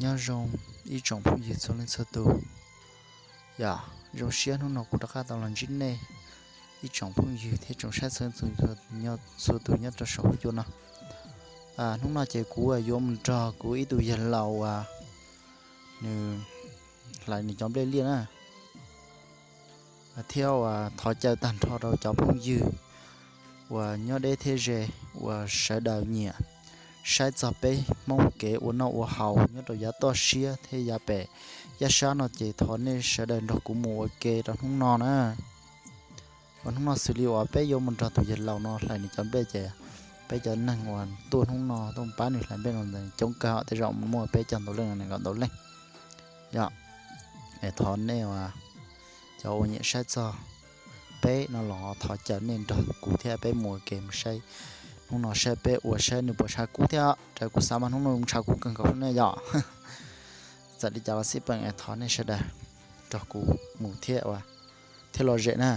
Nyob zoo ib tsoom phooj ywg txhua leej txhua tus. Yog zoo siab hnub no kuv rov qab tau los ntsib nej ib tsoom phooj ywg thiab tsoom saib txhua leej txhua tus nyob rau saum huab cua no. Hnub no ces kuv yuav mus nrog kuv ib tug yawg laus uas nws hlais nws cov nplej liaj na, thiab uas thov caw tag nrho rau cov phooj ywg uas nyob deb thiab ze uas sawv daws nyiam saib txog peb Hmoob kev ua noj ua haus nyob rau yav toj siab thiab yav pem yaj sab no ces thov nej sawv daws nrog kuv mus ua ke rau hnub no na. Uas hnub no xws li uas peb yuav mus nrog tus yawg laus no hlais nws cov nplej ces peb cov neeg uas tuaj hnub no tuaj pab nws hlais nplej no coob kawg, tej zaum muaj peb caug ntau leej nees nkaum ntau leej. Yog, es thov nej uas cov uas nyiam saib txog peb no los thov caw nej nrog kuv thiab peb mus ua ke mus saib hnub no saib peb ua saib nws puas ntshaw kuv thiab, raws kuv xav mas hnub no ntshaw kuv kawg nkaus ne yom. Txawm li cas los xij peem es thov nej sawv daws nrog kuv mus thiab ua thiab lom zem na.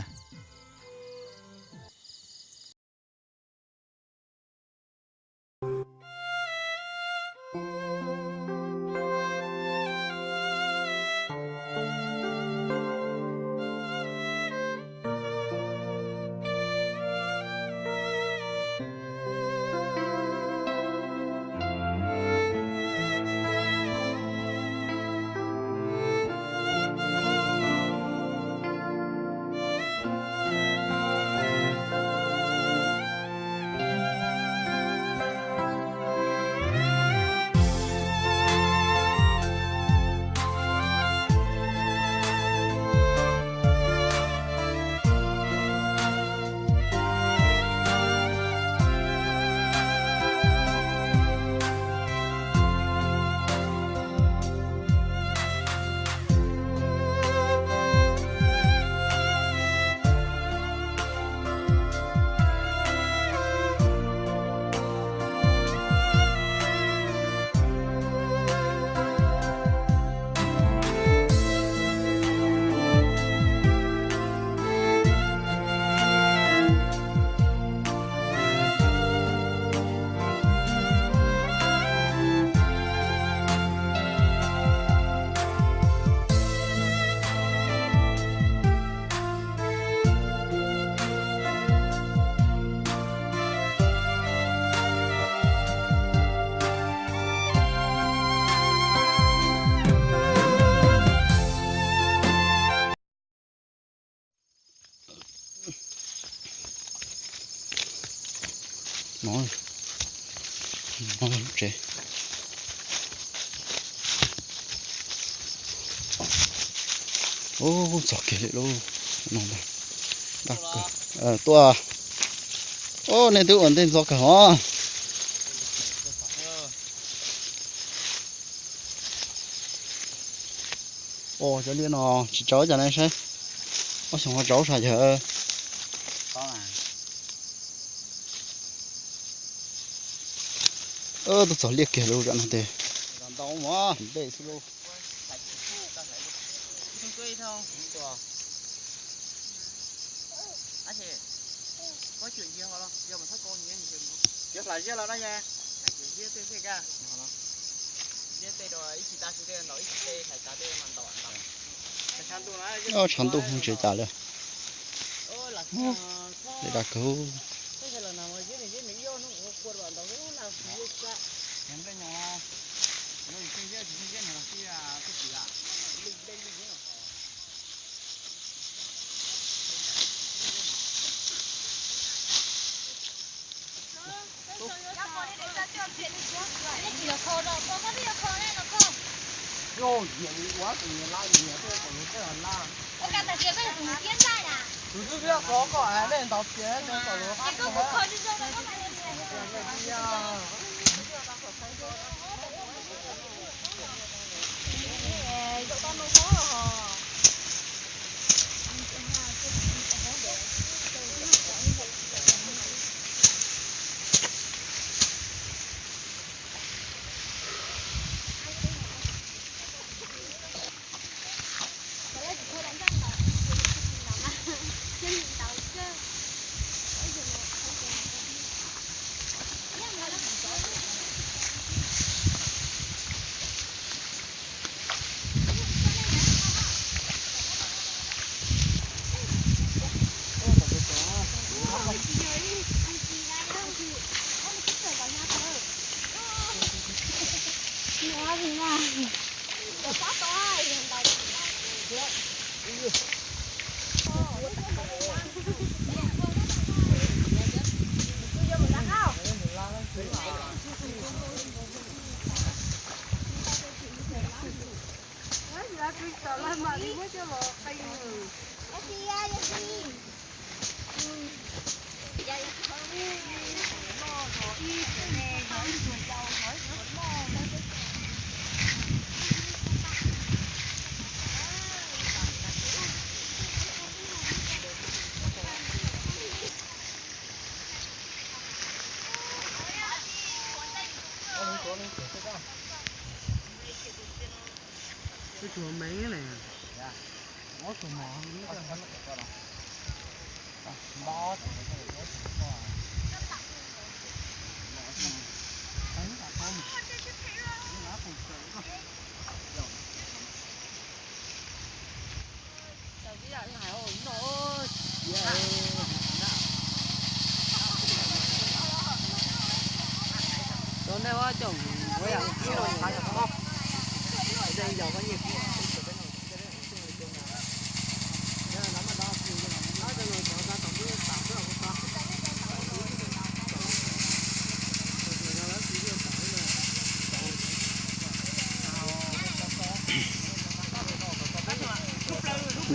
No, no tsev. Ub, txog kiag li lauj. No ntag. Dab kawg. Tuaj. Ub, nej twb ua ntej ntxov kawg os. Ua cov liaj no tsis tsawv cas ne saib. Ob xyoos ho tsawv sas yawg. Tuaj txog liaj kiag lub zam no tes. Dej xwb lauj. Tshav ntuj tsis tas li. Dej dag kawg.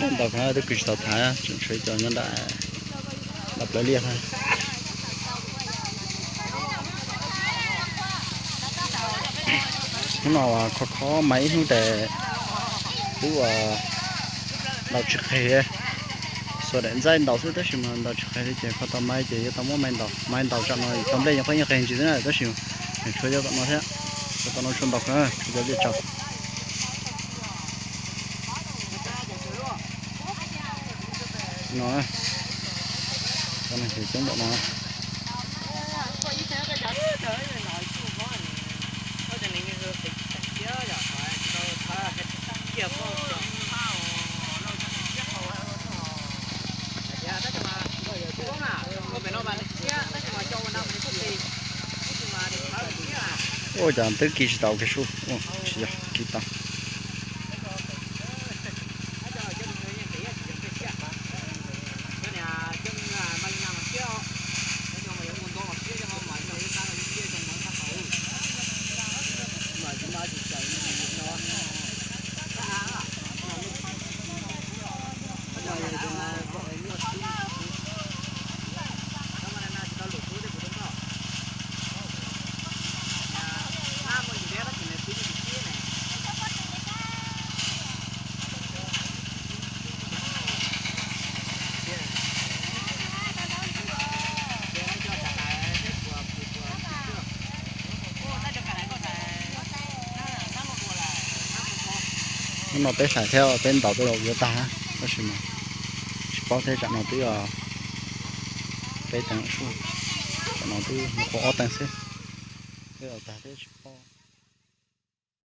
Ntaus ko twb kws tsis tau thav, tseem tshuav cov nyob nram plawv liaj. Hnub no kho kho mas ib hnub tes twb ua ntaus tsis qig, xuas daim ntxaij ntaus xwb tab sis mas ntaus tsis qig li ces kho tau maiv ces yuav tau muab maiv ntaus. Maiv ntaus tsam no tau nplej yeej qhuav yeej qig ntsis xwb na tab sis tshuav cov tom no thiab, cov tom no tshuav ntaus kawg, tshuav cov liaj tsau no. Cov no ces coob npaum no. Ua cas twb kis tsis tau kiag sub, tsis yog kis tau. Hnub no peb hlais thiab peb ntaus twb yuav tag, tab sis mas tsis paub thiab, tsam no twb peb teev sub, tsam no twb mus qhuav ob teev xwb, twb yuav tag thiab tsis paub.